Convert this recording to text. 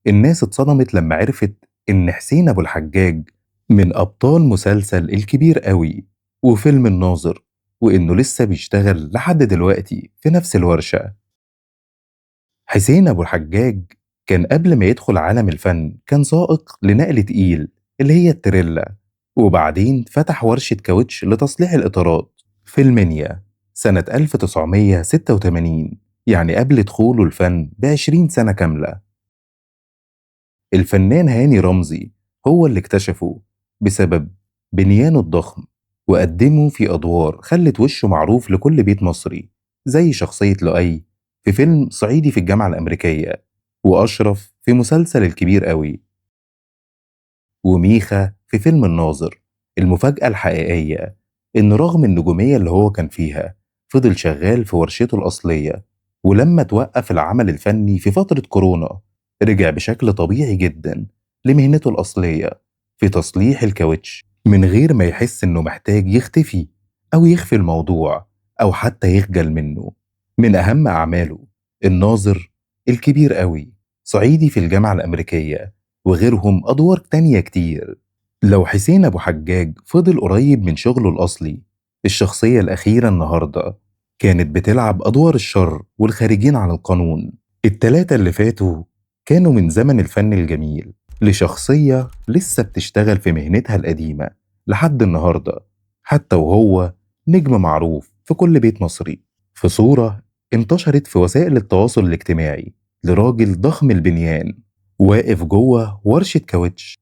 الناس اتصدمت لما عرفت إن حسين أبو الحجاج من أبطال مسلسل الكبير قوي وفيلم الناظر، وإنه لسه بيشتغل لحد دلوقتي في نفس الورشة. حسين أبو الحجاج كان قبل ما يدخل عالم الفن كان سائق لنقل تقيل اللي هي التريلا، وبعدين فتح ورشة كاوتش لتصليح الإطارات في المنيا سنة 1986، يعني قبل دخوله الفن ب20 سنة كاملة. الفنان هاني رمزي هو اللي اكتشفه بسبب بنيانه الضخم، وقدمه في أدوار خلت وشه معروف لكل بيت مصري، زي شخصية لؤي في فيلم صعيدي في الجامعة الأمريكية، وأشرف في مسلسل الكبير قوي، وميخا في فيلم الناظر. المفاجأة الحقيقية إن رغم النجومية اللي هو كان فيها فضل شغال في ورشته الأصلية، ولما توقف العمل الفني في فترة كورونا رجع بشكل طبيعي جدا لمهنته الأصلية في تصليح الكاوتش، من غير ما يحس إنه محتاج يختفي أو يخفي الموضوع أو حتى يخجل منه. من أهم أعماله الناظر، الكبير قوي، صعيدي في الجامعة الأمريكية، وغيرهم أدوار تانية كتير. لو حسين أبو حجاج فضل قريب من شغله الأصلي، الشخصية الأخيرة النهاردة كانت بتلعب أدوار الشر والخارجين عن القانون. التلاتة اللي فاتوا كانوا من زمن الفن الجميل لشخصية لسه بتشتغل في مهنتها القديمة لحد النهاردة، حتى وهو نجم معروف في كل بيت مصري. في صورة انتشرت في وسائل التواصل الاجتماعي لراجل ضخم البنيان واقف جوه ورشة كاوتش.